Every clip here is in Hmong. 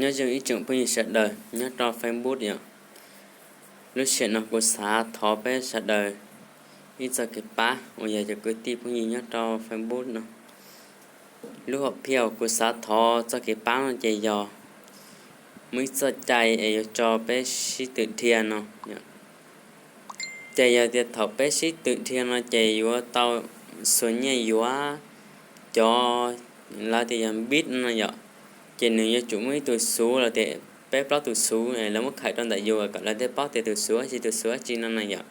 Nyob zoo ib tsoom phooj ywg sawv daws nyob rau Facebook yom. Lub sij hawm no kuv xav thov peb sawv daws ib txoj kev pab uas yog cov kwv tij phooj ywg nyob rau Facebook no. Lub hom phiaj uas kuv xav thov txoj kev pab no ces yog muaj ib txoj cai es yuav tso peb sib tw dhia no. Ces yog tias thaum peb sib tw dhia no ces yuav tau xuas nyiaj yuav cov lawv tias yog npib no yom. Ces nws yuav tsum muaj ib tug xuv los tias peb plaub tus xuv lawv muab khawm rau ntawm yus kom lawv thiaj paub tias tus xuv dab tsi tus xuv dab tsi no na yom.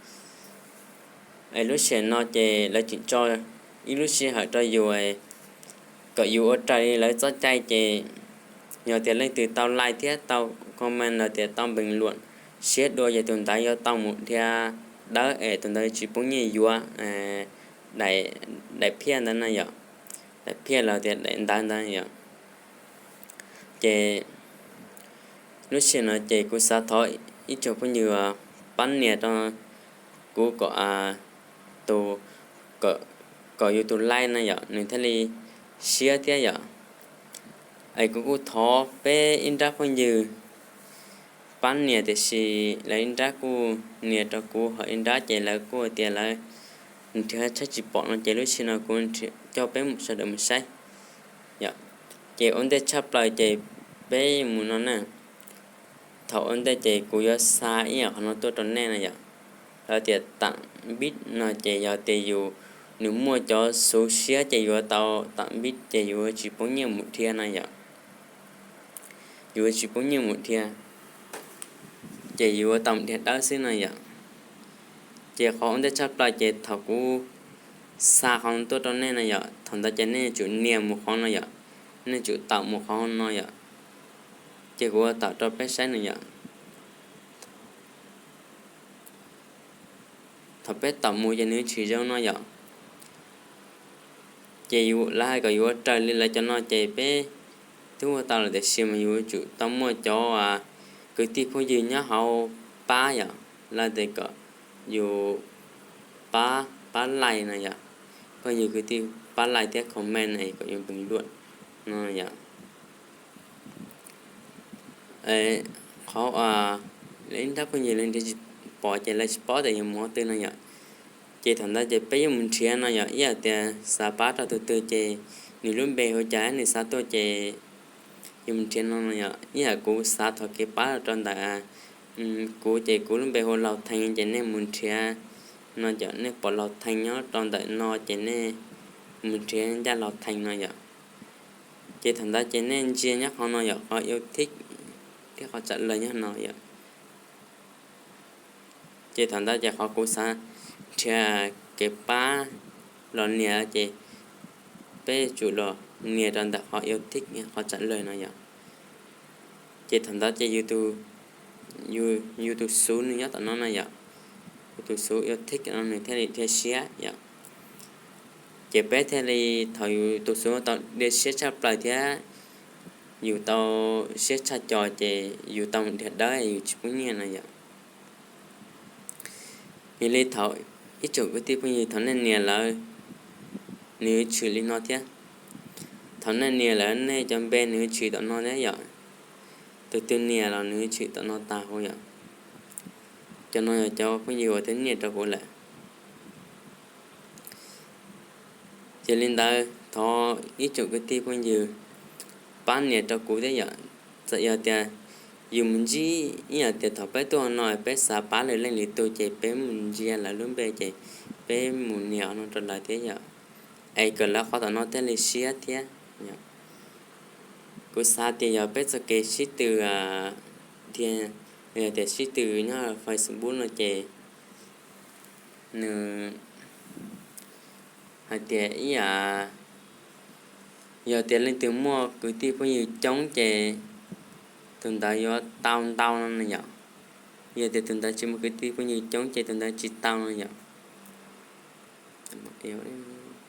Es lub sij hawm no ces lawv tseem tso ib lub sij hawm rau yus kom yus ua raws li lawv txoj cai ces yog tias leej twg tau like thiab tau comment los tias tau bình luận siab dua ces tus ntawd yuav tau mus dhia dawb es tus ntawd tsis poob nyiaj yuav daim phiaj ntawd na yom. Daim phiaj los tias daim ntawv ntawd yom. Ces lub sij hawm no ces kuv xav thov ib tsoom phooj ywg pab nias rau kuv kom tus, kom yus tus like na yom nws thiaj li siab thiab yom. Es kuv kuj thov peb ib nrab phooj ywg pab nias tiam sis lawv ib nrab kuj nias rau kuv ho ib nrab ces lawv kuj tias lawv nrhiav tshaj tsis pom no ces lub sij hawm no kuv coj peb sawv daws mus saib yom. Ces ua ntej tshaj plaws ces peb mus no na. Thaum ua ntej ces kuv yuav xa ib yam qhov no tuaj rau nej na yom. Lawv tias tạm biệt no ces yog tias yus, nws muaj cov xuv siab ces yuav tau tạm biệt ces yus tsis poob nyiaj mus dhia na yom. Yus tsis poob nyiaj mus dhia, ces yus yuav tau mus dhia dawb xwb no yom. Ces qhov ua ntej tshaj plaws ces thaum kuv xa qhov no tuaj rau nej no yom, thaum ntawd ces nej yuav tsum nias mus qhov no yom, nej yuav tsum tau mus qhov no yom. Ces kuv ua tau rau peb saib no yom. Thaum peb tau mus ces nws tshwm zoo no yom. Ces lawv hais kom yus ua raws li lawv cov no ces peb twb ua tau lawm tiam sis mas yus yuav tsum tau muaj cov kwv tij phooj ywg nyob hauv pab yom, lawv tias kom yus pab, pab like no yom, phooj ywg kwv tij pab like thiab comment kom yus bình luận no yom. Qhov ib nrab phooj ywg lawv nrhiav tsis pom ces lawv tsis paub tias yus mus qhov twg no yom. Ces thaum ntawd ces peb yuav mus nrhiav no yom, ib yam tias xav pab rau tus twg ces nws lub npe hu cas nws xa tuaj ces yus mus nrhiav no no yom. Ib yam kuv xav thov kev pab rau ntawm kuv ces kuv lub npe hu Laug Theej ces nej mus nrhiav no yom, nej pom Laug Theej nyob rau ntawm no ces nej mus nrhiav ncaj Laug Theej no yom. Ces thaum ntawd ces nej ntsia nyob qhov no yom, qhov yêu thích thiab qhov trả lời nyob no yom. Ces thaum ntawd ces qhov kuv xav nrhiav kev pab los nias ces peb yuav tsum los nias rau ntawm qhov yêu thích qhov trả lời no yom. Ces thaum ntawd ces yus tus xuv nws nyob tom no na yom, yus tus xuv yêu thích no nws thiaj li dhia siab yom. Ces peb thiaj li thaum yus tus xuv tau dhia siab tshaj plaws thiab yus tau siab tshaj co ces yus tau mus dhia dawb yus tsis poob nyiaj no yom. Yog li thaum ib tsoom kwv tij phooj ywg thaum nej nias lawm, nws tshwm li no thiab. Thaum nej nias lawm nej cov npe nws tshwm tom no thiab yom. Tus twg nias los nws tshwm tom no tag huv yom. Cov no yog cov phooj ywg uas twb nias rau kuv lawm. Ces li ntawd thov ib tsoom kwv tij phooj ywg pab nias rau kuv thiab yom. Txawm yog tias yus mus ntsib ib yam tias thaum peb tuaj no peb xav pab lwm leej lwm tus ces peb mus ntsia lawv lub npe ces peb mus nias no rau lawv thiab yom, es kom lawv qhov tom no thiaj li siab thiab. Kuv xav tias yog peb txoj kev sib tw thiab, yog tias sib tw nyob Facebook no ces nws hais tias ib yam, yog tias leej twg muaj kwv tij phooj ywg coob ces tus ntawd yuav tau ntau no na yom. Yog tias tus ntawd tsis muaj kwv tij phooj ywg coob ces tus ntawd tsis tau no yom.